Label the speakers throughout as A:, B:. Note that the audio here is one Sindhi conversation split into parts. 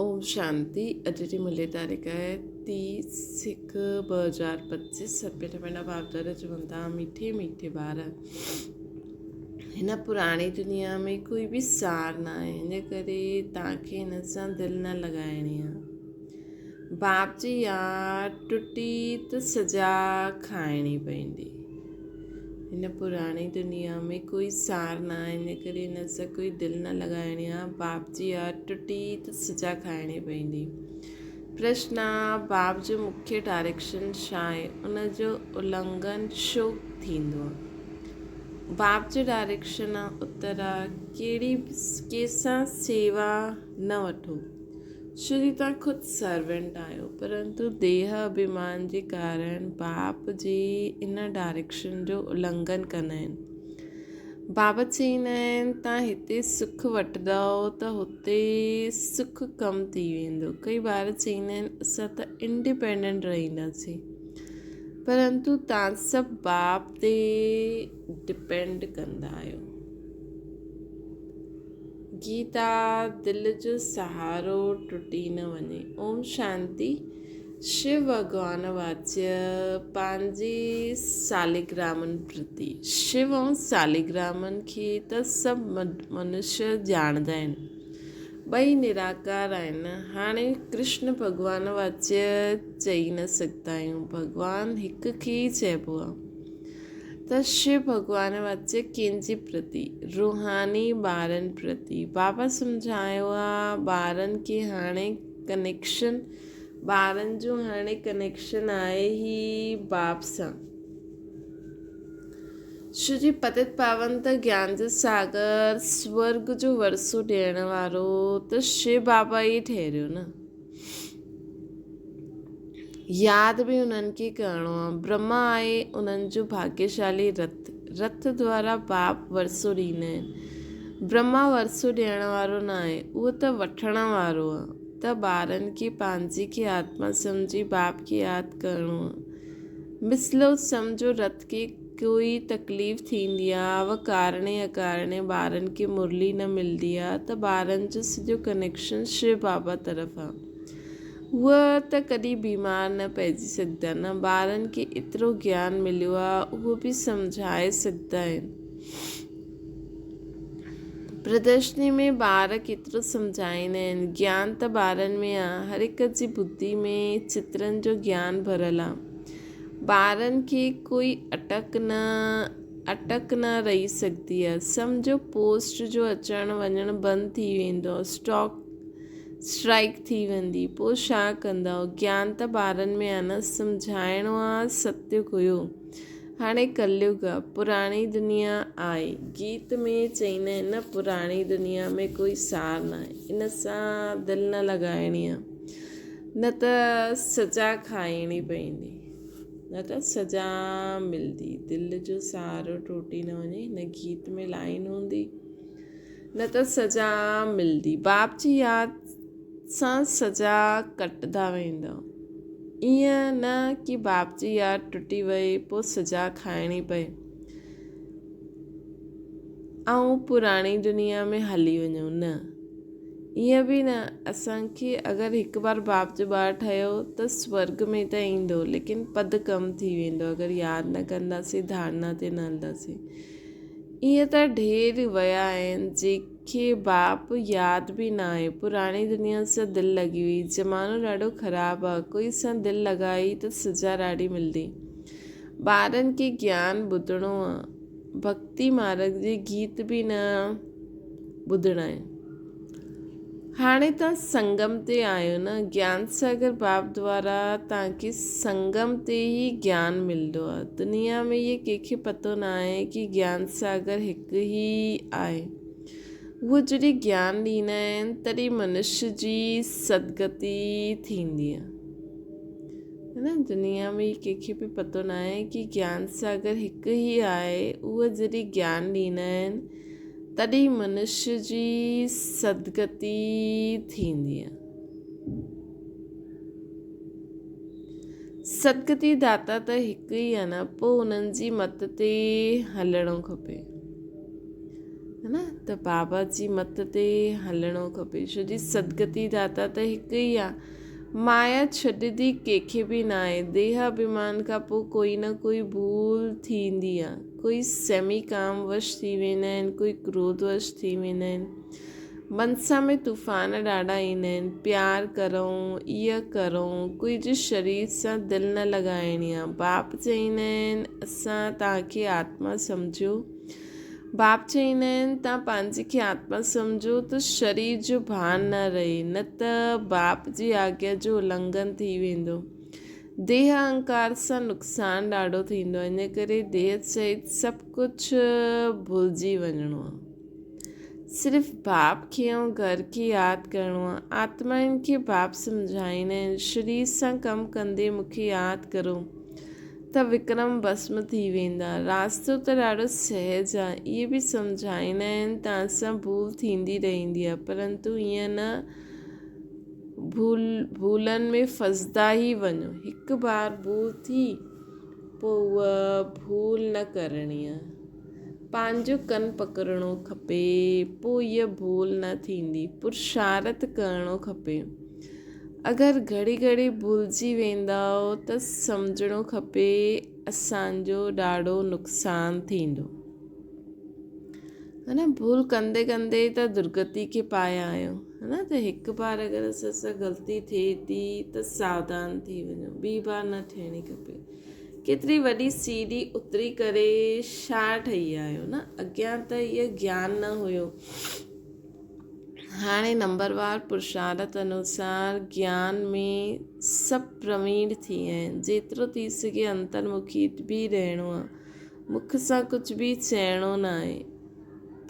A: اوم شانتي اڄ جي ملي تاريخ آهي 30/1/2025 ستين مهينا بابدار چون ٿا مٺي مٺي ٻار هن پراڻي دنيا ۾ ڪوئي به سار نه آهي ان ڪري توهان کي هن سان دل نه لڳائڻي آهي باپ جي ياد ٽٽي ته سزا کائڻي پوندي. هن پراڻي دنيا ۾ ڪوئي سار نه آهي، ان ڪري هن سان ڪوئي دل نه لڳائڻي آهي. باپ جي ياد ٽٽي ته سزا کائڻي پوندي. پرشن، باپ جو مکيه ڊائريڪشن ڇا آهي؟ ان جو النگهن ڇو ٿيندو آهي؟ باپ جو ڊائريڪشن آهي، اتر، ڪهڙي ڪنهن سان سيوا نه وٺو. ڇو جو توهان خود سرونٽ آهيو پرنتو ديهه اڀيمان جي ڪارڻ باپ جي ان ڊائريڪشن جو النگهن ڪندا آهن. بابا چئيندا آهن توهان هتي سک وٺندؤ ته هتي سک ڪم ٿي ويندو. ڪئي ٻار چئيندا آهن اسان ته انڊيپينڊنٽ رهنداسين پرنتو توهان سڀ باپ تي ڊپينڊ ڪندا آهيو. گيتا دل جو سهارو ٽٽي نه وڃي. اوم شانتي شو ڀڳوان واچ پنهنجي سالگرامن پرتي شو ۽ سالگرامن کي ته سڀ منشيه ڄاڻندا آهن ٻئي نراڪار آهن هاڻي ڪرشن ڀڳوان واچ چئي نه سگهندا آهيون ڀڳوان هڪ کي ئي چئبو آهي. ته شو ڀڳوان وچ ڪنهن جي پرتي؟ روحاني ٻارن پرتي. بابا سمجهايو آ ٻارن کي هاڻي ڪنيڪشن ٻارن جو هاڻي ڪنيڪشن آهي ئي باپ سان. شو جي پتت پاون ته گيان جو ساگر سورڳ جو ورثو ڏيڻ وارو ته شو بابا ئي ٺهريو نه. ياد به انهن کي ڪرڻو آهي. برهما آهي انهن جو ڀاگيشالي رٿ. رٿ دوارا باپ ورثو ڏيندا آهن. برهما ورثو ڏيڻ وارو نه آهي، اهو ته وٺڻ وارو آهي. ته ٻارن کي پنهنجي کي آتما سمجهي باپ کي ياد ڪرڻو آهي. مثلو سمجهو رٿ کي ڪوئي تڪليف ٿيندي آهي و ڪارڻي اڪارڻي ٻارن کي مرلي نه ملدي آهي ته ٻارن جو سڄو ڪنيڪشن شو بابا طرف آهي. هوء ته ڪڏهن بيمار نه پئجي سگهندا نه ٻارن کي ايترو گيان مليو آهي اهو به سمجهائي سگهندا آهن. پردرشني ۾ ٻار ڪيترو سمجهائيندا آهن. گيان ته ٻارن ۾ آهي. هر هڪ جي ٻڌي ۾ چترن جو گيان ڀريل آهي. ٻارن کي ڪوئي اٽڪ نه اٽڪ نه رهي سگهندي آهي. سمجهو پوسٽ جو اچڻ وڃڻ بند ٿي ويندو اسٽاڪ اسٽرائيڪ ٿي ويندي پوء ڇا ڪندؤ؟ گيان ته ٻارن ۾ آ نه، سمجهائڻو آ ستيگ هيو، هاڻي ڪليگ آ، پراڻي دنيا آهي. گيت ۾ چئيندا آهن نه پراڻي دنيا ۾ ڪوئي سار ناهي، ان سان دل نه لڳائڻي آ، نه ته سزا کائڻي پوندي، نه ته سزا ملندي. دل جو سهارو ٽوٽي نه وڃي، هن گيت ۾ لائين هوندي. نه ته سزا ملندي. باپ جي ياد سان سزا ڪٽندا ويندؤ. ائين نه ڪي باپ جي ياد ٽٽي وئي پوء سزا کائڻي پئي ۽ پراڻي دنيا ۾ هلي وڃون نه ائين به نه اسان کي اگر هڪ بار باپ جو ٻار ٺهيو ته سورڳ ۾ ته ايندو ليڪن پد ڪم ٿي ويندو اگر ياد نه ڪنداسين ڌارنا تي نه هلنداسين. ائين ته ڍير ويا آهن جيڪي باپ ياد به ناهي. پراڻي دنيا سان دل لڳي وئي. زمانو ڏاڍو خراب آ. ڪوئي سان دل لڳائي ته سزا ڏاڍي ملدي. ٻارن کي گيان ٻڌڻو آ. ڀڳتي مارگ جي گيت به نه ٻڌڻا آهن. هاڻي توهان سنگم تي آهيو نه، گيان ساگر باپ دوارا توهان کي سنگم تي ئي گيان ملندو آهي. دنيا ۾ اهي ڪنهن کي پتو نه آهي ڪي گيان ساگر هڪ ئي آهي. اهو جڏهن گيان ڏيندا آهن تڏهن منش جي سدگتي ٿيندي آهي. نه دنيا ۾ ڪنهن کي به پتو نه آهي ڪي گيان ساگر هڪ ئي آهي. اهو جڏهن گيان ڏيندا آهن تڏهن منشي جي سدگتي ٿيندي. سدگتي داتا ته هڪ ئي آهي نه، پوء انهن جي مت تي هلڻو کپي. ها نه ته بابا جي مت تي هلڻو کپي ڇو جي سدگتي داتا ته هڪ ئي آ. مايا ڇڏندي ڪنهن کي به ناهي. ديهه اڀيمان کان پوء ڪوئي نه ڪوئي ڀول ٿيندي آ. ڪوئي سيمي ڪام وش ٿي ويندا آهن، ڪوئي ڪروڌ وش ٿي ويندا آهن. منسا ۾ طوفان ڏاڍا ايندا آهن. پيار ڪرون، ايء ڪرون، ڪوئي جي شرير سان دل نه لڳائڻي آ. باپ چئيندا آهن اسان توهان کي آتما سمجهيو. باپ چئيندا آهن، توهان پنهنجي کي آتما سمجهو ته شرير جو ڀان نه رهي، نه ته باپ جي آگيا جو النگهن ٿي ويندو. ديهه اهنڪار سان نقصان ڏاڍو ٿيندو آهي، ان ڪري ديهه سهت سڀ ڪجهه ڀلجي وڃڻو آهي. صرف باپ کي ۽ گهر کي ياد ڪرڻو آهي. آتمائن کي باپ سمجهائيندا آهن، شرير سان ڪم ڪندي مون کي ياد ڪرو. ته وڪرم ڀسم ٿي ويندا. راستو ته ڏاڍو سهج آ. اهي به سمجهائيندا آهن ته اسان ڀول ٿيندي رهندي آ پرنتو ائين نه ڀول ڀولن ۾ ڦسدا ئي وڃو. هڪ بار ڀول ٿي پوء اها ڀول نه ڪرڻي آ. پنهنجو ڪن پڪڙڻو کپي پوء اها ڀول نه ٿيندي. پرشارٿ ڪرڻو کپي. اگر گهڙي گهڙي ڀلجي ويندؤ ته سمجهڻو کپي اسان جو ڏاڍو نقصان ٿيندو. ها نه ڀول ڪندي ڪندي ته درگتي کي پايا آهيون ها نه ته هڪ بار اگر اسان سان غلطي ٿئي ٿي ته ساوڌان ٿي وڃو ٻي بار نه ٿيڻي کپي. ڪيتري وڏي سيڙهي اتري ڪري ڇا ٺهي آهيو نه اڳيان ته اهو گيان نه هيو. هاڻي نمبروار پرشارت انوسار گيان ۾ سڀ پرويڻ ٿي ويا آهن. جيترو ٿي سگهي انترمکي به رهڻو آهي. مک سان ڪجهه به چئڻو نه آهي.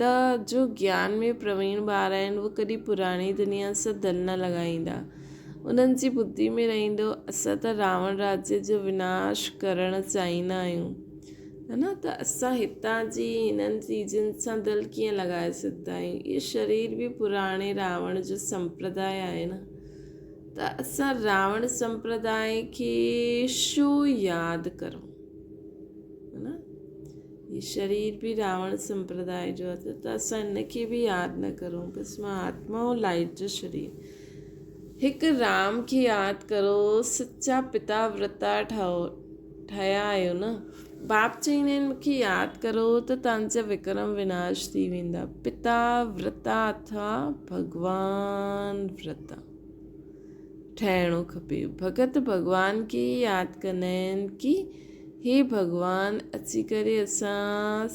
A: ته جو گيان ۾ پرويڻ ٻار آهن اهي ڪڏهن پراڻي دنيا سان دل نه لڳائيندا. انهن جي ٻڌي ۾ رهندو اسان ته راوڻ راجيه جو وناش ڪرڻ چاهيندا آهيون. ها نه ته اسان هتان جي هنن چيزن سان دل ڪيئن لڳائي سگهندا آهيون؟ اهو شرير به پراڻي راوڻ جو سمپرداء آهي نه ته اسان راوڻ سمپرداء کي ڇو ياد ڪرون؟ ها نه هي شرير به راوڻ سمپرداء جو آهي ته اسان هن کي به ياد نه ڪرون. بس مان آتما ۽ لائيٽ جو شرير. هڪ رام کي ياد ڪرو، سچا پتا ورتا ٺهو. ٺهيا آهيو نه؟ باپ چئيندا آهن، مون کي ياد ڪرو ته توهان جا وڪرم وناش ٿي ويندا. پتا ورتا اٿا ڀڳوان ورتا ٺهڻو کپي. ڀڳت ڀڳوان کي ئي ياد ڪندا آهن ڪي هي ڀڳوان اچي ڪري اسان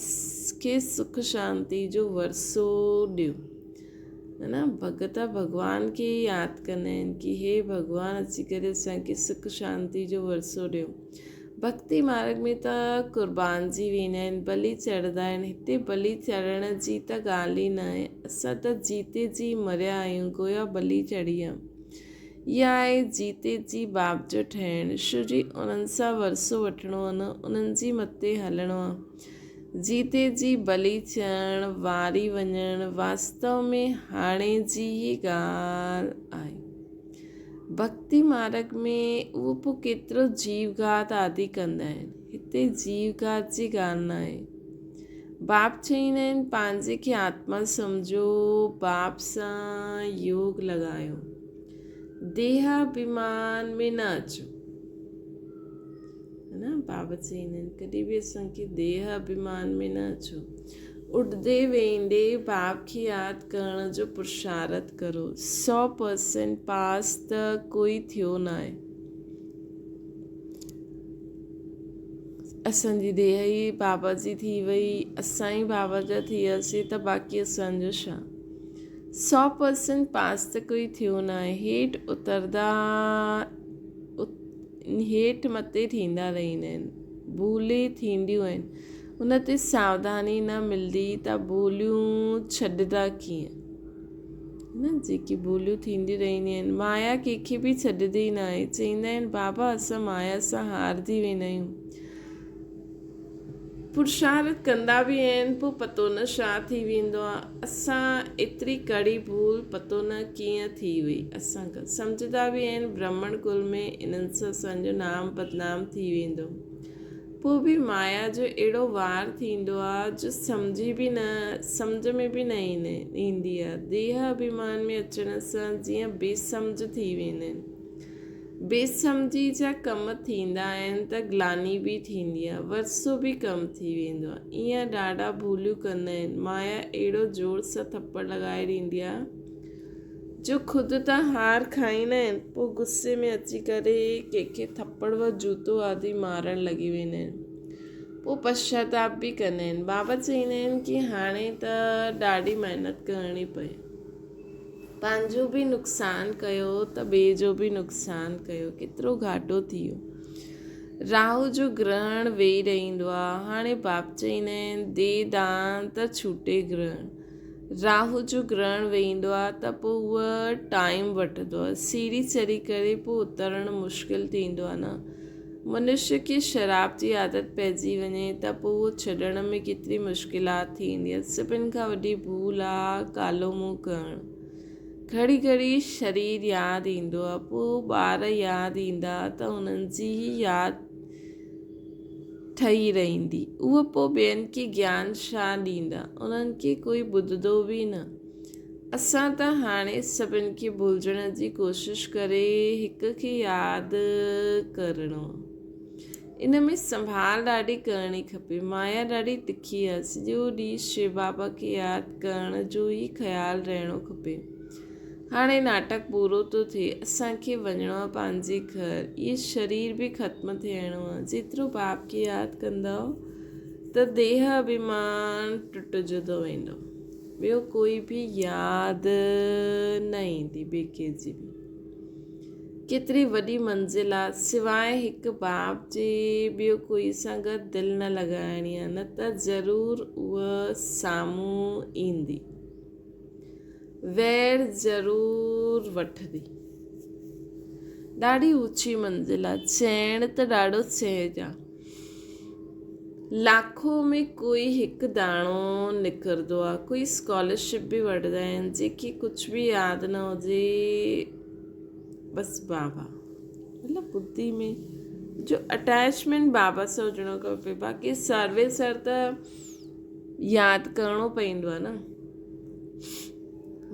A: کي سک شانتي جو ورثو ڏيو. نه ڀڳت ڀڳوان کي ئي ياد ڪندا آهن ڪي هي ڀڳوان اچي ڪري اسان کي سک شانتي جو ورثو ڏيو. ڀڳتي مارڳ ۾ ته قربانجي ويندا آهن، بلي چڙهندا آهن، هتي بلي چڙهڻ جي ته ڳالهه ئي نه آهي. اسان ته جيتي جي مريا آهيون، گويا بلي چڙهي آ. اها آهي جيتي جي باپ جو ٺهڻ. شو جي انهن سان ورثو وٺڻو آ نه انهن جي مت تي هلڻو آ. جيتي جي بلي چڙهڻ، واري وڃڻ، واستو ۾ هاڻي جي ئي ڳالهه آهي. ڀڳتي مارڳ ۾ اهو پوء ڪيترو جيو گهات آدي ڪندا آهن. هتي جيو گهات جي ڳالهه ناهي. باپ چئيندا آهن پنهنجي کي آتما سمجهو، باپ سان يوگ لڳايو. ديهه اڀيمان ۾ نه اچو. نه بابا چئيندا آهن ڪڏهن به اسان کي ديهه اڀيمان ۾ نه اچو. اڏندي ويندي باپ کي ياد ڪرڻ جو پرشارٿ ڪرو. 100% پاس ته ڪوئي ٿيو ناهي. اسان جي ديهه ئي بابا جي ٿي وئي، اسان ئي بابا جا ٿي وياسين ته باقي اسان جو ڇا؟ 100% پاس ته ڪوئي ٿيو ناهي. هيٺ اتردا هيٺ مٿي ٿيندا رهندا آهن. ڀولي ٿينديون آهن. ان تي ساوڌاني نه ملندي ته ڀوليون ڇڏندا ڪيئن؟ نه جيڪي ڀوليون ٿينديون رهنديون آهن. مايا ڪنهن کي به ڇڏندي نه آهي. چئيندا آهن بابا اسان مايا سان هارجي ويندا آهيون. پرشارٿ ڪندا به آهن پوء پتو نه ڇا ٿي ويندو آهي. اسان ايتري ڪڙي ڀول پتو نه ڪيئن ٿي وئي اسان کان. سمجهندا به آهن برهمڻ ڪل ۾ انهن سان اسان جو نام بدنام ٿي ويندو. پوء به مايا جو اهڙو وار ٿيندو آ جو سمجهي به نه سمجهه ۾ به نه ايندي آ. ديهه اڀيمان ۾ اچڻ سان جيئن بي سمجهه ٿي ويندا آهن. بي سمجهي جا ڪم ٿيندا آهن ته گلاني به ٿيندي آ، ورثو به ڪم ٿي ويندو آ. ايئن ڏاڍا ڀوليون ڪندا آهن. مايا اهڙو زور سان ٿپڙ لڳائي ڏيندي آ جو خود ته هار کائيندا آهن، پوء غصي ۾ اچي ڪري ڪنهن کي ٿپڙ و جوتو آدي مارڻ لڳي ويندا آهن. پوء پشچاتاپ به ڪندا آهن. بابا چئيندا آهن ڪي هاڻي ته ڏاڍي محنت ڪرڻي پئي. پنهنجو به نقصان ڪيو ته ٻئي جو به نقصان ڪيو. ڪيترو گهاٽو ٿي ويو. راهو جو گرهڻ ويهي رهندو آ. هاڻي باپ چئيندا آهن the دان ته ڇوٽي گرهڻ. راهو جو گرهڻ ويهندو آ ته پوء هو ٽائيم وٺندو آ. سيڙهي چڙهي ڪري پوء اترڻ مشڪل ٿيندو آ نه. منشيء کي شراب جي عادت پئجي وڃي ته پوء اهو ڇڏڻ ۾ ڪيتري مشڪلات ٿيندي آ. سڀن کان وڏي ڀول آ ڪالو منهن ڪرڻ. گهڙي گهڙي شرير ياد ايندو آ. پوء ٻار ياد ايندا ته انهن جي ئي ياد ٺهي رهندي. اهي پوء ٻين کي گيان ڇا ڏيندا؟ انهن کي ڪوئي ٻڌندو به نه. اسان ته هاڻي سڀن کي ڀلجڻ جي ڪوشش ڪري هڪ کي ياد ڪرڻو. ان ۾ سنڀال ڏاڍي ڪرڻي کپي. مايا ڏاڍي تکي آ. سڄو ڏينهن شو بابا کي ياد ڪرڻ جو ئي خيال رهڻو کپي. هاڻي ناٽڪ پورو ٿو ٿئي. اسان کي وڃڻو آ پنهنجي گهر. اهي شرير به ختم ٿيڻو آ. جيترو باپ کي ياد ڪندؤ ته ديهه اڀيمان ٽٽجندو ويندو. ٻيو ڪوئي به ياد نه ايندي ٻئي ڪنهن جي به. ڪيتري وڏي منزل آ. سواء هڪ باپ جي ٻيو ڪوئي سان گڏ دل نه لڳائڻي آ نه ته ضرور اها سامهون ايندي. وير ضرور وٺندي. ڏاڍي اوچي منزل آ. چئڻ ته ڏاڍو سهج آ. لاکو ۾ ڪوئي هڪ داڻو نڪرندو آ. ڪوئي اسڪالرشپ به وٺندا آهن. جيڪي ڪجهه به ياد نه هجي بس بابا مطلب ٻڌي ۾ جو اٽيچمينٽ بابا سان هجڻو کپي باقي سروي سر ته ياد ڪرڻو پوندو آ نه.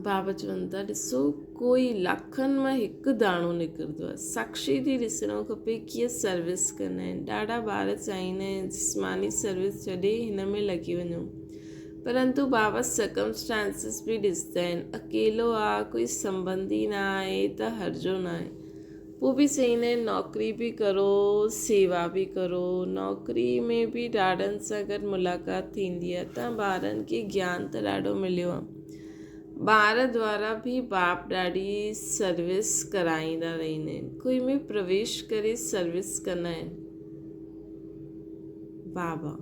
A: بابا چون ٿا ڏسو ڪوئي لاکن مان هڪ داڻو نڪرندو آهي ساڪشي ٿي ڏسڻو کپي ڪيئن سروس ڪندا آهن ڏاڍا ٻار چاهيندا آهن جسماني سروس ڇڏي هن ۾ لڳي وڃون پرنتو بابا سرڪمسٽانسز به ڏسندا آهن اڪيلو آ ڪوئي سنبنڌي نه آهي ته هرجو نه آهي پوء به چئيندا آهن نوڪري به ڪرو سيوا به ڪرو نوڪري ۾ به ڏاڍن سان گڏ ملاقات ٿيندي آهي ته ٻارن کي گيان ته ڏاڍو مليو آهي ٻار دوارا به باپ ڏاڍي سروس ڪرائيندا رهندا آهن ڪوئي ۾ پرويش ڪري سروس ڪندا آهن بابا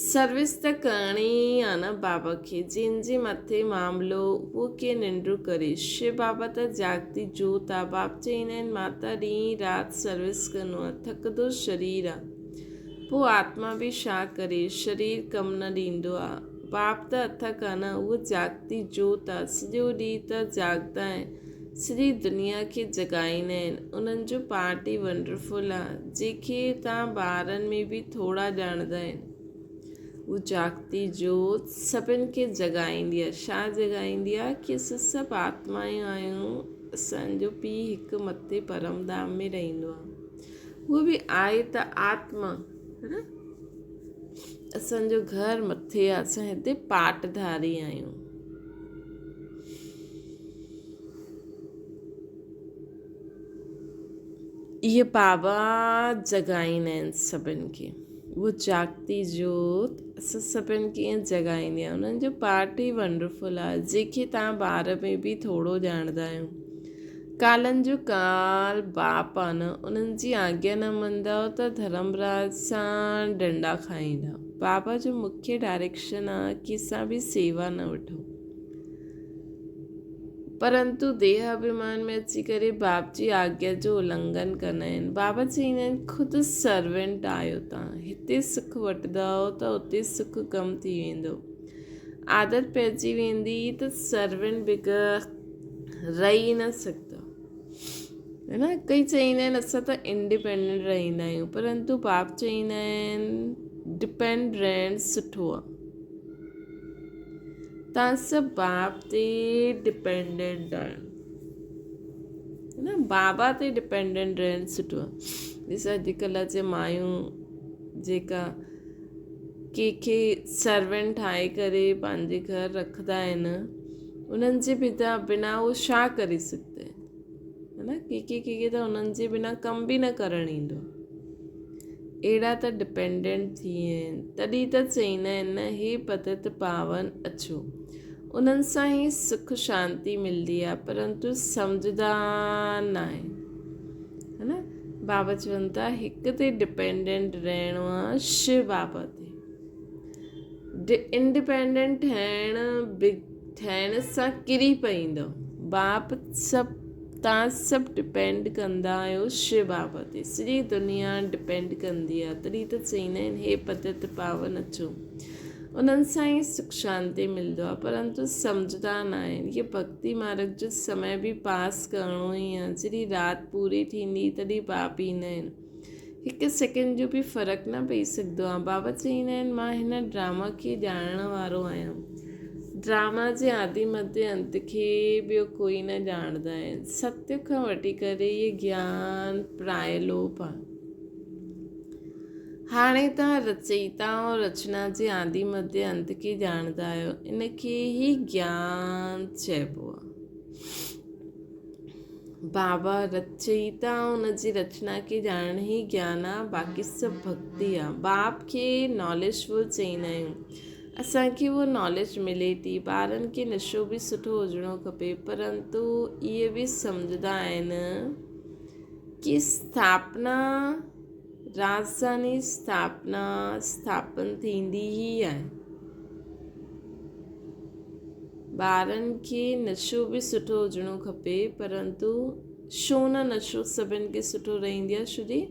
A: سروس ته ڪرڻي ئي آ نه بابا کي، جنھن جي مٿي معاملو اھو ڪيئن ننڊ ڪري. شو بابا ته جاڳتي جوت آ. باپ چئيندا آھن مان ته ڏينھن رات سروس ڪندو آھيان، ٿڪندو شرير آ. پوء آتما به ڇا ڪري، شرير ڪم نه ڏيندو آ. باپ ته اٿڪ آ نه، اھو جاڳتي جوت آ، سڄو ڏينھن ته جاڳندا آھن. سڄي دنيا کي جڳائيندا آهن انهن جو پارٽ ئي ونڊرفل آ جيڪي تان ٻارن ۾ به ٿورا ڄاڻندا آهن هو جاڳتي جوت سڀن کي جڳائيندي آ ڇا جڳائيندي آ ڪي اسان سڀ آتمائون آهيون اسان جو پيء هڪ مٿي پرم ڌام ۾ رهندو آ هو به آهي ته آتما اسان جو گهر مٿي آ اسان هتي پاٽ ڌاري آهيون. اهي بابا جڳائيندا آهن سڀن کي. اهو جاڳتي جوت اسان سڀن کي ائين جڳائيندي آهي. انهن جو پارٽ ئي ونڊرفل آهي جيڪي توهان ٻار ۾ به ٿورو ڄاڻندا آهيو. ڪالن جو ڪال باپ آ نه انهن جي آگيا نه مڃندؤ ته ڌرمراج سان ڏنڊا کائيندا. بابا جو مکيه ڊائريڪشن آ ڪنهن سان به سيوا نه وٺو. پرنتو ديهه اڀيمان ۾ اچي ڪري باپ جي آگيا جو النگهن ڪندا آهن. بابا چئيندا آهن خود سرونٽ آهيو تان هتي سک وٺندؤ ته اتي سک ڪم ٿي ويندو. عادت پئجي ويندي ته سرونٽ بغير رهي نه سگهندؤ. هي نه ڪئي چئيندا آهن اسان ته انڊيپينڊنٽ رهندا آهيون پرنتو باپ چئيندا آهن ڊپينڊ رهڻ سٺو آهي تان سڀ باپ تي ڊپينڊنٽ آهيو نه بابا تي ڊپينڊنٽ رهڻ سٺو آهي ڏس اڄڪلهه جي مايون جيڪا ڪنهن کي سرونٽ ٺاهي ڪري پنهنجي گهر رکندا آهن انهن جي بنا هو ڇا ڪري سگهندا آهن ها نه ڪي ڪي ڪي ڪي ته انهن جي بنا ڪم به نه ڪرڻ ايندو اهڙا ته ڊپينڊنٽ ٿي ويا آهن تڏهن ته چئيندا آهن نه هي پتت پاون اچو انهن سان ئي سک شانتي ملدي آهي پرنتو سمجھدا نه آهن ها نه بابا چون ٿا هڪ تي ڊپينڊنٽ رهڻو آهي شو بابا تي انڊيپينڊنٽ ٺهڻ به ٺهڻ سان ڪري پئيندو. باپ سڀ تان سڀ ڊپينڊ ڪندا آهيو شو بابا تي. سڄي دنيا ڊپينڊ ڪندي آهي. تڏهن ته چئيندا آهن هي پتت پاون اچو. انهن سان ئي سک شانتي ملندو آهي. پرنتو سمجهدا نه آهن. هي ڀڳتي مارگ جو سمي به پاس ڪرڻو ئي آهي. جڏهن رات پوري ٿيندي تڏهن باپ ايندا آهن. هڪ سيڪنڊ جو به فرق نه پئي سگهندو آهي. بابا چئيندا آهن مان هن ڊراما کي ڄاڻڻ وارو آهيان. ڊراما جي آدي مڌي انت کي ٻيو ڪوئي نه ڄاڻندا آهن. ستيگ کان وٺي ڪري هي گيان پرائلوپ آهي. هاڻي توهان رچئيتا ۽ رچنا جي آدي مڌي انت کي ڄاڻندا آهيو. ان کي ئي گيان چئبو آهي. بابا رچئيتا ان جي رچنا کي ڄاڻڻ ئي گيان آ باقي سڀ ڀڳتي آ. باپ کي ناليج فل چئيندا آهيون. اسان کي اهو ناليج ملي ٿي. ٻارن کي نشو به سٺو هجڻو کپي پرنتو اهي به سمجهندا آهن ڪي اسٿاپنا راجڌاني اسٿاپنا اسٿاپن ٿيندي ئي آهي. ٻارن کي نشو به سٺو هجڻو کپي پرنتو ڇو نه نشو سڀن کي سٺو رهندي آهي ڇو جي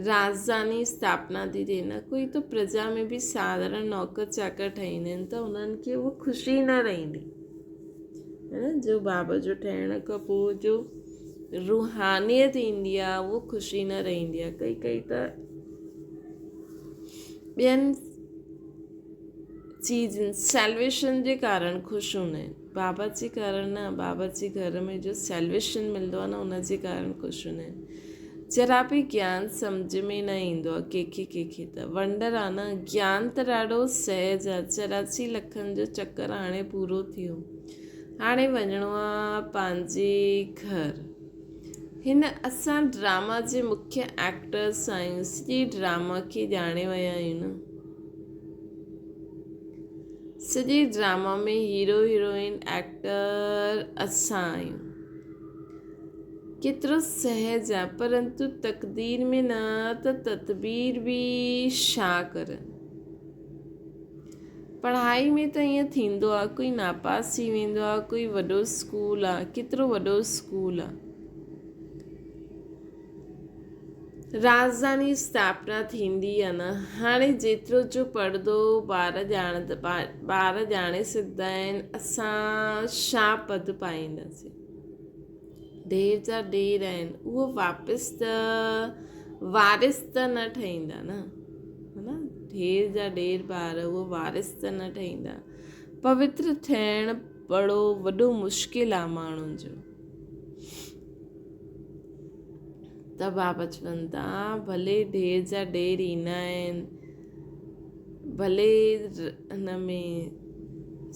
A: راجڌاني اسٿاپنا ٿي ٿئي نه ڪوئي ته پرجا ۾ به ساڌارڻ نوڪر چاڪر ٺهيندا آهن ته انهن کي اهو خوشي نه رهندي نه جو بابا جو ٺهڻ کان پوء جو روحانيت ايندي آهي اهو خوشي نه رهندي آهي ڪئي ڪئي ته ٻين چيزن، سيلويشن، جي ڪارڻ خوش هوندا آهن. بابا جي ڪارڻ نه، بابا جي گهر ۾ جو سيلويشن ملندو آهي نه ان جي ڪارڻ خوش هوندا آهن. ذرا به گيان سمجهه ۾ نه ايندو آهي ڪنهن کي ڪنهن کي ته ونڊر آهي نه گيان ته ڏاڍو سهج آهي 84 لکن جو چڪر هاڻي پورو ٿيو هاڻي وڃڻو آهي پنهنجي گهر. هن اسان ڊراما جي مکيه ايڪٽرس آهيون سڄي ڊراما کي ڄاڻي ويا آهيون نه. سڄي ڊراما ۾ هيرو هيروئن ايڪٽر اسان آهيون. ڪيترو سهج آ پرنتو تقدير ۾ نه ته تدبير به ڇا ڪرن. پڙهائي ۾ ته ائين ٿيندو آ ڪوئي ناپاس ٿي ويندو آ ڪوئي وڏو اسڪول آ ڪيترو وڏو اسڪول آ. راڄڌاني اسٿاپنا ٿيندي يا نه؟ هاڻي جيترو جو پڙهندو ٻار ٻار ڄاڻي سگهندا آهن اسان ڇا پد پائينداسين. ڍير جا ڍير آهن اهو واپس ته وارث ته نه ٺهيندا نه نه ڍير جا ڍير ٻار اهو وارث ته نه ٺهيندا. پوتر ٿيڻ بڙو وڏو مشڪل آ ماڻهن جو. ته بابا چون ٿا ڀلي ڍير جا ڍير ايندا آهن ڀلي هن ۾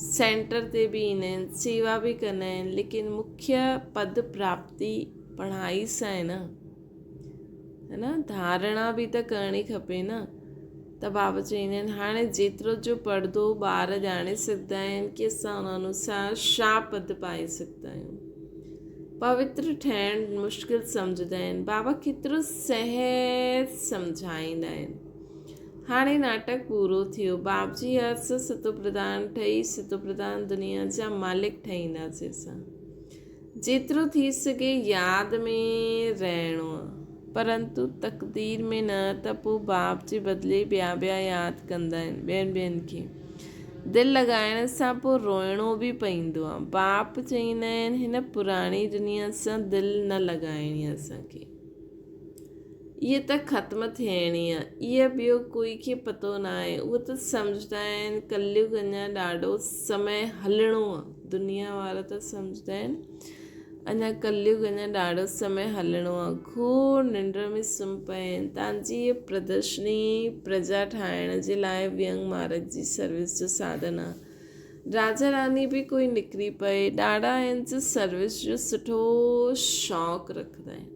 A: سينٽر تي به ايندا آهن سيوا به ڪندا آهن ليڪن مکيه پد پراپتي پڙهائي سان آهي نه هي نه ڌارڻا به ته ڪرڻي کپي نه ته بابا چوندا آهن هاڻي جيترو جو پڙهندو ٻار ڄاڻي سگهندا آهن ڪي اسان ان انوسار ڇا پد پائي سگهندا آهيون پوتر ٺهڻ مشڪل سمجهندا آهن بابا ڪيترو سهج سمجهائيندا آهن هاڻي ناٽڪ پورو ٿيو باب جي ياد سان ستو پرڌان ٺهي ستو پرڌان دنيا جا مالڪ ٺهينداسين اسان جيترو ٿي سگهي ياد ۾ رهڻو آ. پرنتو تقدير ۾ نه ته پو باپ جي بدلي ٻيا ٻيا ياد ڪندا آهن ٻين ٻين کي. دل لڳائڻ سان پوء روئڻو به پئيندو آ. باپ چئيندا آهن هن پراڻي دنيا سان دل نه لڳائڻي آ اسان کي. اهي ته ختم ٿيڻي آ. اهي ٻيو ڪوئي کي پتو ناهي. اهي ته سمجهندا آهن ڪليگ اڃا ڏاڍو سمي هلڻو آ. دنيا وارا ته سمجهندا آهن اڃا ڪليگ اڃا ڏاڍو سمي هلڻو آ. گهور ننڊ ۾ سمهي پيا آهن. تان جي هيء پردرشني پرجا ٺاهڻ جي لاء وينگ مارگ جي سروس جو ساڌن آ. راجا راني به ڪوئي نڪري پئي. ڏاڍا آهن جو سروس جو سٺو شوق رکندا آهن.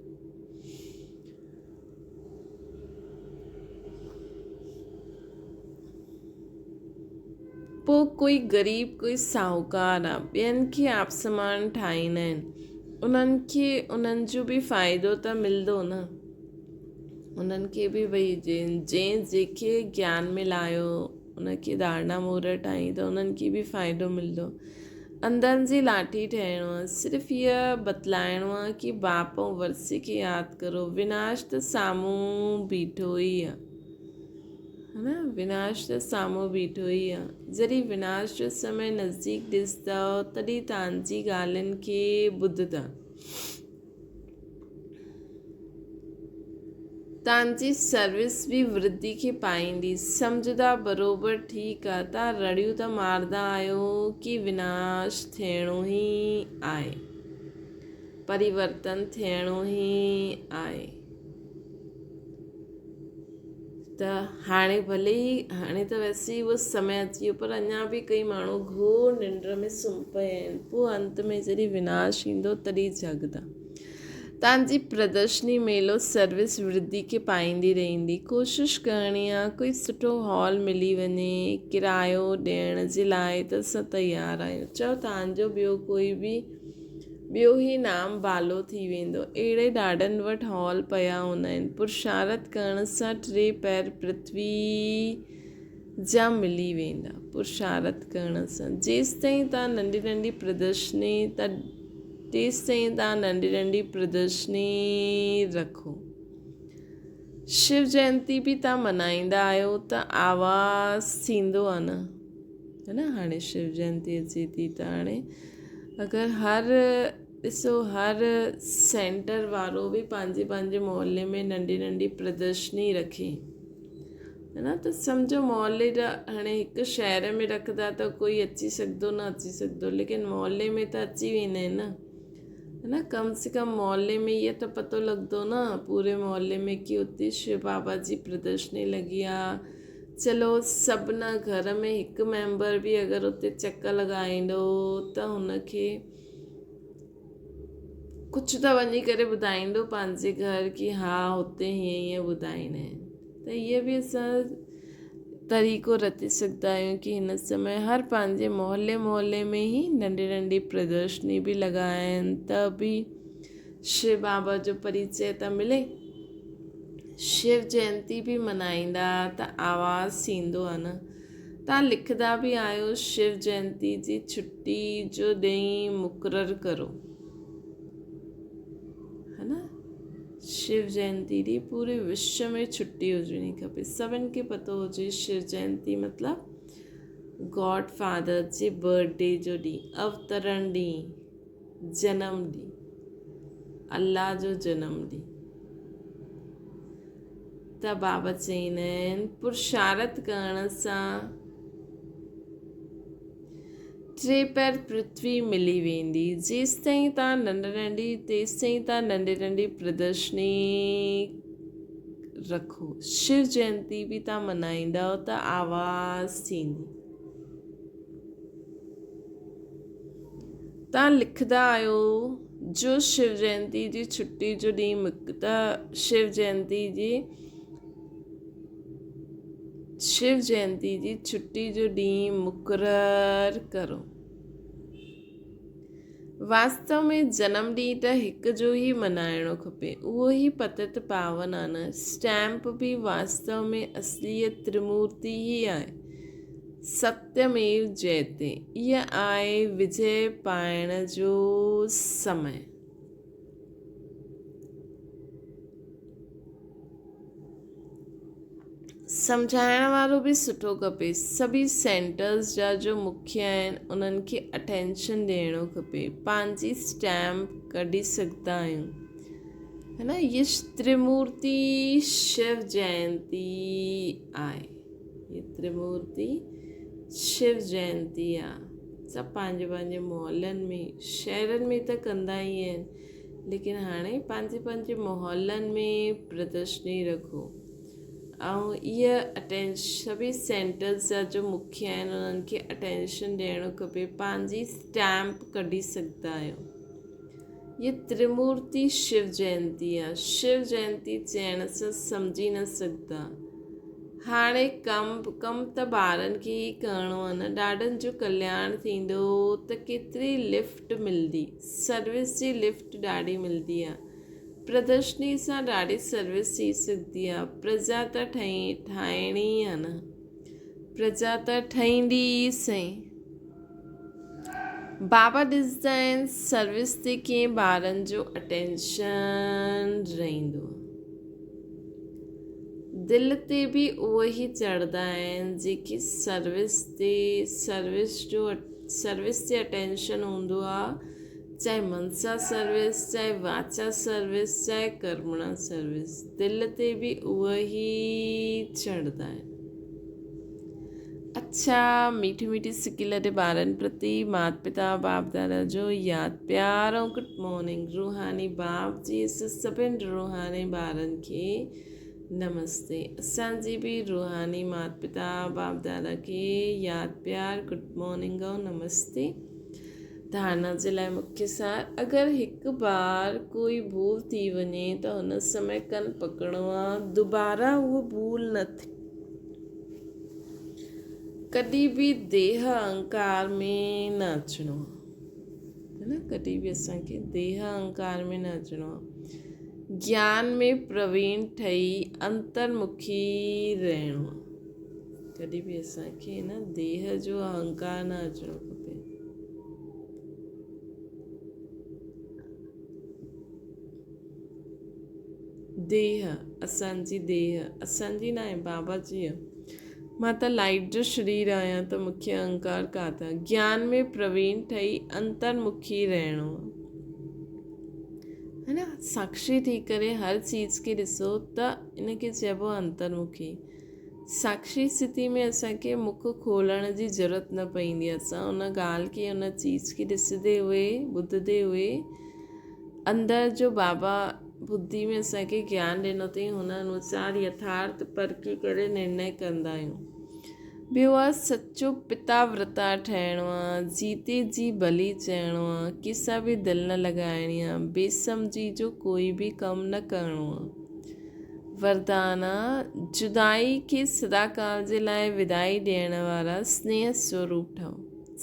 A: پوء ڪوئي غريب ڪوئي ساهوڪار آ، ٻين کي آپسمان ٺاهيندا آهن، انهن کي انهن جو به فائدو ته ملندو نه، انهن کي به ڀئي جنهن جنهن کي گيان ملايو ان کي ڌارڻا مور ٺاهين ته انهن کي به فائدو ملندو. انڌن جي لاٺي ٺهڻو آ، صرف هيء بتلائڻو آ ڪي باپ ۽ ورثي کي ياد ڪرو، وناش ته سامهون بيٺو ئي آ. ها نه، وناش ته سامهون بيٺو ئي آ. جڏهن وناش جو سمي نزديڪ ڏسندؤ، تڏهن توهان جي ڳالهين کي ٻڌندا. توهان جي سروس به ورڌي کي پائيندي. سمجهندا بروبر ٺيڪ آ، توهان رڙيون ته مارندا آهيو ڪي وناش ٿيڻو ئي آهي، پريورتن ٿيڻو ئي آهي. ته هاڻي ڀلي ئي هاڻي ته ويسي ئي اهو سمي اچي ويو پر اڃا به ڪئي ماڻهو گهور ننڊ ۾ سمهي پيا آهن پوء انت ۾ جڏهن وناش ايندو تڏهن جاڳندا. تان جي پردرشني ميلو سروس ورڌي کي پائيندي رهندي ڪوشش ڪرڻي آ ڪوئي سٺو هال ملي وڃي ڪرايو ڏيڻ جي لاء ته اسان تيار آهيون چئو تان جو ٻيو ڪوئي به ٻيو هي نام بالو ٿي ويندو. اهڙي ڏاڍن وٽ هال پيا هوندا آهن. پرشارت ڪرڻ سان ٽي پهر پرٿوي جا ملي ويندا. پرشارت ڪرڻ سان جيستائين توهان ننڍي ننڍي پردرشني ته تيستائين توهان ننڍي ننڍي پردرشني رکو. شو جينتي به توهان منائيندا آهيو ته آواز ٿيندو آهي نه. ها نه هاڻي شو جينتي اچي ٿي ته هاڻي اگر هر ڏسو هر سينٽر وارو به پنهنجي پنهنجي محلي ۾ ننڍي ننڍي پردرشني رکي ها نه ته سمجهو محلي جا هاڻي هڪ شهر ۾ رکندا ته ڪوئي اچي سگهندو نه اچي سگهندو ليڪن محلي ۾ ته اچي ويندا آهن نه ها نه ڪم سي ڪم محلي ۾ اهو ته پتو لڳندو نه پوري محلي ۾ ڪي اتي شو بابا جي پردرشني لڳي آهي چلو سڀ نه گهر ۾ هڪ ميمبر به اگر اتي چڪر لڳائيندو ته هن کي ڪجهه ته وڃي ڪري ٻڌائيندو پنهنجي گهر ڪي ها هتي هيئن هيئن ٻڌائيندا آهن ته اهي به اسان طريقو رچي سگهندا آهيون ڪي هن سمي هر پنهنجي محلي محلي ۾ ئي ننڍي ننڍي پردرشني به لڳائين ته به شو بابا جو پريچي ته ملي. شو جينتي به منائيندا ته آواز ٿيندو آ نه. تان لکندا به آهيو شو جينتي جي ڇٽي جو ڏينهن مقرر ڪرو. ها نه شو جينتي ڏينهن پوري وشو ۾ ڇٽي هجڻي کپي. سڀن کي پتو هجي شو جينتي مطلب گاڊ فادر جي برٿ ڊي جو ڏينهن اوترڻ ڏينهن. جنم ڏينهن، الله جو جنم ڏينهن ته بابا چئيندا آهن پرشارت ڪرڻ سان ٽي پهر پرٿوي ملي ويندي جيستائين تان ننڍي ننڍي تيستائين تان ننڍي ننڍي پردرشني رکو شو جينتي به تان منائيندؤ ته آواز ٿيندي. توهان لکندا آهيو جو شو جينتي جي ڇٽي جو ڏينهن ته شو جينتي جي شو جينتي جي ڇٽي جو ڏينهن مقرر ڪرو. واستو ۾ جنم ڏينهن ته هڪ جو ئي منائڻو کپي اهو ئي پتت پاون آ نه اسٽيمپ به واستو ۾ اصليت ترمورتي ئي آهي. ستيميو جيتي، اها آهي وجئه پائڻ جو سمي. سمجهائڻ وارو به سٺو کپي. سڀئي سينٽرز جا جو مکيه آهن انهن کي اٽينشن ڏيڻو کپي. پنهنجي اسٽيمپ ڪڍي سگهندا آهيون هي نه. هي ترمورتي شو جينتي آهي. هي ترمورتي شو جينتي آ. سڀ پنهنجي پنهنجي محلن ۾ شهرن ۾ ته ڪندا ئي آهن ليڪن هاڻي پنهنجي پنهنجي محلن ۾ پردرشني رکو. ۽ اها اٽينش سڀئي سينٽرز جا جو مکيه آهن انهن کي اٽينشن ڏيڻو کپي پنهنجي اسٽيمپ ڪڍي سگهندا آهيو. هي ترمورتي شو جينتي آهي. شو جينتي چئڻ سان سمجهي نه سگهندا. هاڻي ڪم ڪم ته ٻارن کي ئي ڪرڻو آهي نه. ڏاڏن جو ڪلياڻ ٿيندو ته ڪيتري لفٽ ملندي. سروس جي لفٽ ڏاڍي ملندي آهي. پردرشني سان ڏاڍي سروس ٿي سگهندي آ. پرجا ته ٺاهڻي ئي آ نه. پرجا ته ٺهيندي ئي سهي. بابا ڏسندا آهن سروس تي ڪيئن ٻارن جو اٽينشن رهندو آ. دل تي به اهي ئي چڙهندا آهن جيڪي سروس تي سروس جو سروس تي اٽينشن هوندو آ. چاهي منسا سروس، چاهي واچا سروس، چاهي ڪرمڻا سروس، دل تي به اهي ئي چڙهندا آهن. اڇا ميٺي ميٺي سڪي لڏي ٻارن پرتي مات پتا باپ دادا جو ياد پيار ۽ گڊ مارننگ روحاني باپ جي سڀن روحاني ٻارن کي نمستي اسان جي به روحاني مات پتا باپ دادا کي ياد پيار گڊ مارننگ ۽ نمستي. ڌارڻا جي لاء مکيه سار، اگر هڪ بار ڪوئي ڀول ٿي وڃي ته ان سمي ڪن پڪڙڻو آ، دوباره اهو ڀول نه ٿئي. ڪڏهن به ديهه اهنڪار ۾ نه اچڻو آ. نه ڪڏهن به اسان کي ديهه اهنڪار ۾ نه اچڻو آ. گيان ۾ پروين ٺهي انترمکي رهڻو آ. ڪڏهن به اسان کي نه ديهه جو اهنڪار نه اچڻو کپي. ديهه اسان جي ديهه اسان جي ناهي بابا جي آ. مان ته لائيٽ جو شرير آهيان ته مون کي اهنڪار ڪاٿان. گيان ۾ پروين ٺهي انترمکي رهڻو آ. هي نه ساکشي ٿي ڪري هر چيز کي ڏسو ته ان کي چئبو آ انترمکي. ساکشي اسٿتي ۾ اسان کي مک کولڻ جي ضرورت نه پوندي آهي. اسان ان ڳالهه کي ان چيز کي ڏسندي هئي ٻڌندي هئي اندر جو بابا ٻڌي ۾ اسان کي گيان ڏنو اٿئي هن انوسار يٿارٿ پرکي ڪري نرڻي ڪندا آهيون. ٻيو آهي سچو پتا ورتا ٺهڻو آهي، جيتي جي ڀلي چئڻو آهي، ڪنهن سان به دل نه لڳائڻي آهي، بي سمجهي جو ڪوئي به ڪم نه ڪرڻو آهي. وردان، جدائي کي سداڪال جي لاء ودائي ڏيڻ وارا سنيهه سوروپ ٺهو،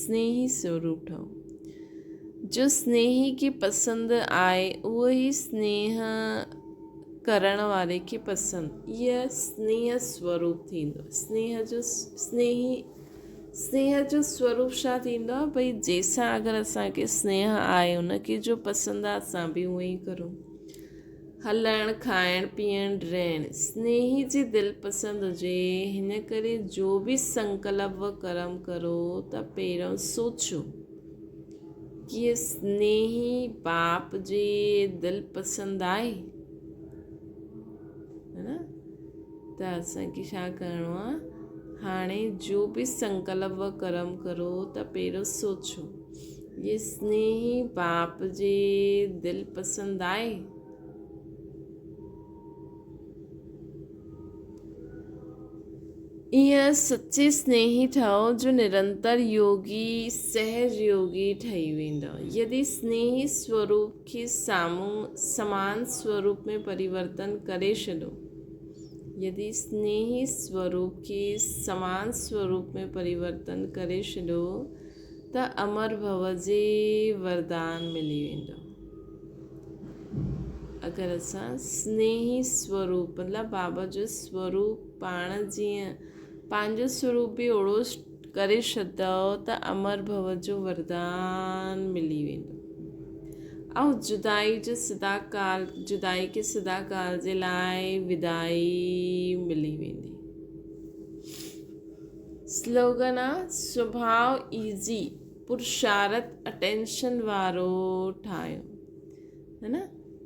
A: سنيهي سوروپ ٺهو. جو سنيهي کي پسند آهي اهو ئي سنيهه ڪرڻ واري کي پسند. اهو سنيهه سوروپ ٿيندو. سنيهه جو سنيهي سنيهه جو سوروپ ڇا ٿيندو آهي؟ ڀئي جنهن سان اگر اسان کي سنيهه آهي ان کي جو پسند آهي اسان به اهو ئي ڪرون. هلڻ، کائڻ، پيئڻ، رهڻ سنيهي جي دل پسند هجي، هن ڪري جو به سنڪلپ و ڪرم ڪرو ته پهريون سوچو ڪي سنيهي باپ جي دل پسند آهي نه ته اسان کي ڇا ڪرڻو آهي هاڻي جو به سنڪلپ و ڪرم ڪرو ته پهريون سوچو هي سنيهي باپ جي دل پسند آهي. ايئن سچي سنيهي ٺهو جو نرنتر يوگي سهج يوگي ٺهي ويندؤ. يدي سنيهي سوروپ کي سامهون سمان سوروپ ۾ پريورتن ڪري ڇڏو. يدي سنيهي سوروپ کي سمان سوروپ ۾ پريورتن ڪري ڇڏو. ته امر ڀو جي وردان ملي ويندو. اگر اسان سنيهي سوروپ مطلب بابا جو سوروپ پاڻ جيئن پنهنجو سوروپ به اوڙو ڪري ڇڏندؤ ته امر ڀو جو وردان ملي ويندو. ۽ جدائي جو سدا ڪال جدائي کي سدا ڪال جي لاء ودائي ملي ويندي. سلوگن آ سڀاء ايزي پرشارت اٽينشن وارو ٺاهيو هي نه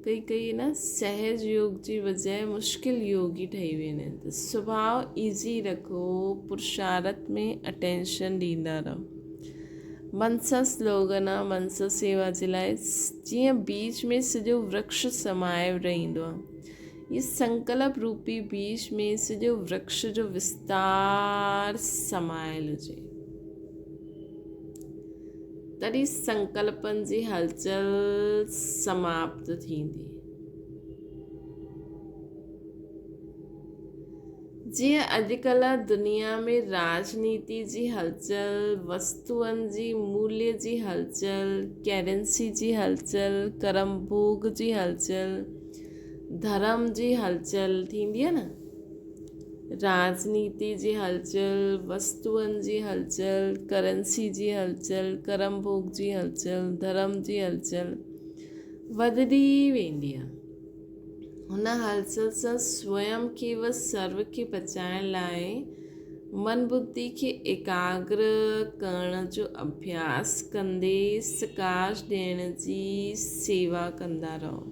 A: ڪئي ڪئي نه سهج يوگ جي بجاء مشڪل يوگي ٺهي ويندا آهن ته سڀاء ايزي رکو پرشارت ۾ اٽينشن ڏيندا رهو منسا سلوگن آ منسا سيوا جي لاء جيئن بيج ۾ سڄو ورڪش سمايو رهندو آ هي سنڪلپ روپي بيج ۾ سڄو ورڪش جو وستار سمايل هجي تڏهن سنڪلپن جي هلچل سماپت ٿيندي. جيئن اڄڪلهه دنيا ۾ راڄنيتي جي هلچل، وستوئن جي موليه جي هلچل، ڪرنسي جي هلچل، ڪرم ڀوڳ جي هلچل، ڌرم جي هلچل ٿيندي آهي نه. راڄنيتي جي هلچل، وستوئن جي هلچل، ڪرنسي جي هلچل، ڪرم ڀوڳ جي هلچل، ڌرم جي هلچل وڌندي ويندي آهي. هن هلچل سان سويم کي و سرو کي بچائڻ لاء من ٻڌي کي ايڪاگر ڪرڻ جو اڀياس ڪندي سڪاش ڏيڻ جي سيوا ڪندا رهو.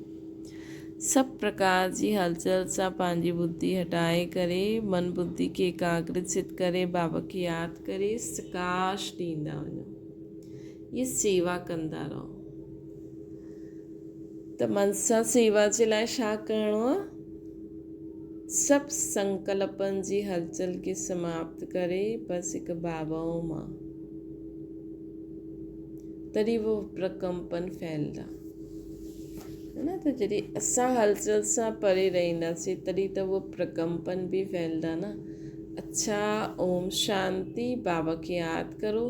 A: سڀ پرڪار جي هلچل سان پنهنجي ٻڌي هٽائي ڪري من ٻڌي کي ايڪاگر چت ڪري بابا کي ياد ڪري سڪاش ڏيندا وڃو. هي سيوا ڪندا رهو. ته منسا سيوا جي لاء ڇا ڪرڻو آ؟ سڀ سنڪلپن جي هلچل کي سماپت ڪري بس هڪ بابا ۽ مان. تڏهن اهو پرڪمپن ڦهلدا. هي نه ته جڏهن اسان هلچل سان پري رهنداسين تڏهن ته اهو پرڪمپن به ڦهلدا نه. اڇا اوم شانتي بابا کي ياد ڪرو.